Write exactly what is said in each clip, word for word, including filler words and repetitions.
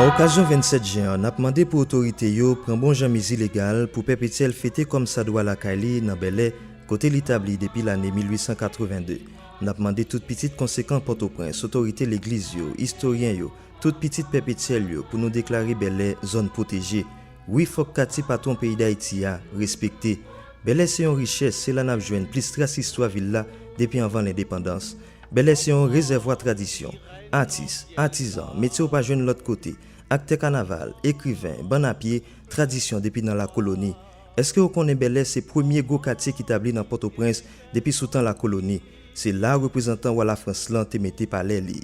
A okazyon vennsèt jen an, n ap mande pou otorite yo pran bon jan mezi legal pou Pèpetyèl fete kòmsadwa lakay li nan Bèlè, kote li tabli depi lane mil uit san katreven de. N ap mande tout pitit konsekan Pòtoprens, otorite legliz yo, istoryen yo, tout pitit Pèpetyèl yo pou nou deklare Bèlè zòn pwoteje. Wi, fòk katye patwon peyi Dayiti a respekte. Bèlè se yon richès, se la n ap jwenn plis tras istwa vil la depi anvan lendepandans. Bèlè se yon rezèvwa tradisyon. Atis, atizan, metye w pa jwenn lòt kote, aktè kanaval, ekriven, bann a pye, tradisyon depi nan lakoloni. Èske w konnen Bèlè se premye gwo katye ki tabli nan Pòtoprens depi sou tan lakoloni? Se la reprezantan wa Lafrans lan te mete palè li.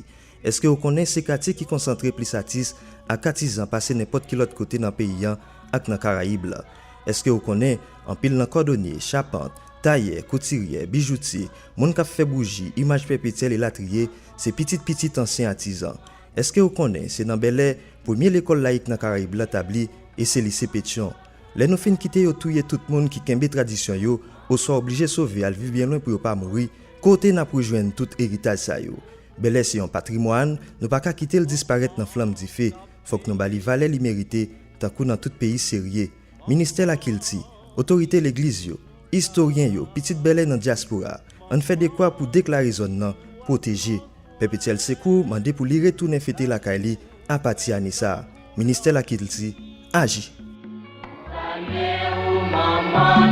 Èske w konnen se katye ki konsantre plis atis ak atizan pase nenpòt ki lòt kote nan peyi an ak nan Karayib la? Èske w konnen anpil nan kòdonye, chapant, tayè, koutiryè, bijoutye, moun k ap fè bouji, imaj Pèpetyèl elatriye, se pitit pitit ansyen atizan? Èske w konnen se nan Bèlè premye lekòl layik nan Karayib la tabli, e se lise Petyon? Lè nou fin kite yo touye tout moun ki kenbe tradisyon yo, oswa oblije sove al viv byen lwen pou yo pa mouri, kote n ap rejwenn tout eritaj sa yo? Bèlè se yon patrimwàn, nou pa ka kite l disparèt nan flanm dife. Fòk nou ba li valè li merite, tankou nan tout peyi serye. Ministè Lakilti, otorite legliz yo, istoryen yo, pitit Bèlè nan dyaspora, ann fè dekwa pou deklare zòn nan pwoteje. Pèpetyèl Sekou mande pou li retounen fete lakay li apati ane sa a. Ministè Lakilti, aji!